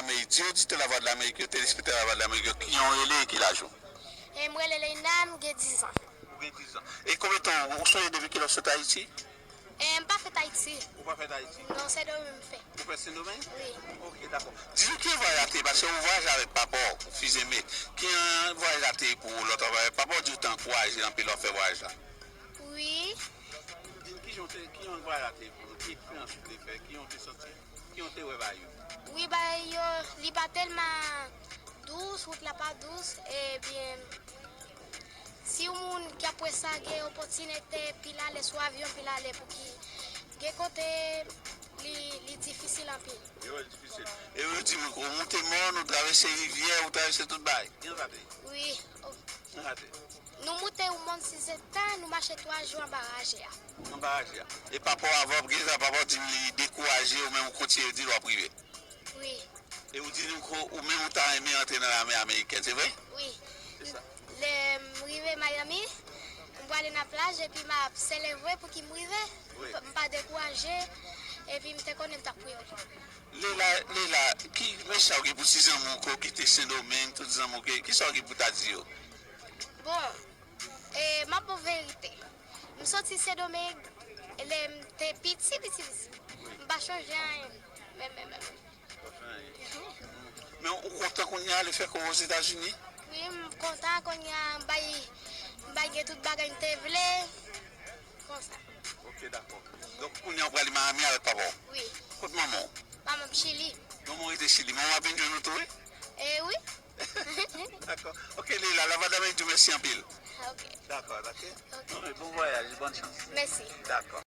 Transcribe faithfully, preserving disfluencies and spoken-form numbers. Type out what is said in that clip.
Lavwadlamerik, di oditè Lavwadlamerik yo, telespektatè Lavwadlamerik yo, kijan w rele e ki laj ou? E mwen rele Leina, m gen diz an. Ou gen diz an. E konbyen tan ou, ou sonje depi kilè w sot Ayiti? E m pa fèt Ayiti. Ou pa fèt Ayiti? Non, Sendomeng m fèt. Ou fèt Sendomeng? Wi. Ok, dakò. Di nou kijan vwayaj la te ye, paske ou vwayaje avèk papa w, Fizeme. Kijan vwayaj la te ye pou ou lè w t ap vwayaj avèk papa w, di w te ankouraje l anpil lè w ap fè vwayaj la? Wi. Di n kijan w te, kijan vwayaj la te ye pou ou, ki eksperyans ou te fè, kijan w te santi, kijan w te wè bagay yo? Wi, bagay yo, li pa tèlman dous, wout la pa dous, ebyen, si yon moun ki ap wè sa gen opòtinite pil alè sou avyon, pil alè pou ki gen kote li, li difisil anpil. Yo, li difisil. E yo di m ou moute mòn, ou travèse rivyè, ou travèse tout bagay. Kijan sa te ye? Wi. Kijan sa te ye? Nou moute yon mòn Sizeta, nou mache twa jou anba raje a. Anba raje a. E papa w avan, gen sa papa w di m li dekouraje, ou menm ou kontinye di l w ap rive. Wi. E ou di nou ke ou menm ou ta renmen antre nan lame amerikèn, se vre? Wi. Se sa. Lè m rive Miami, m prale nan plaj epi m ap selebre pou ki m rive. Wi. M pa, m pa dekouraje, epi m te konnen m t ap rive. Leila, Leila, ki mesaj ou gen pou ti zanmi w ke w kite Sendomeng, tout zanmi w ke, kisa w gen pou ta di yo? Bon, e, m ap ba w verite. M soti Sendomeng, lè m te piti, piti, piti. M pa chonje anyen. Menm, menm, menm. Men ou kontan kounye a lefètke w Ozetazini? Wi, m kontan kounye a, m bay, m bay gen tout bagay m te vle. Konsa. Ok, dakò. Donk, kounye a w prale Miami avèk papa w? Wi. Kot manman w? Manman m Chili. Manman w rete Chili. Manman w ap vin jwenn ou tou, wi? E wi. Dakò. Ok, Leila, Lavwadlamerik di w mèsi anpil. Ok. Dakò, dakò. Ok. Bon, bon vwayaj, bòn chans. Mèsi. Dakò.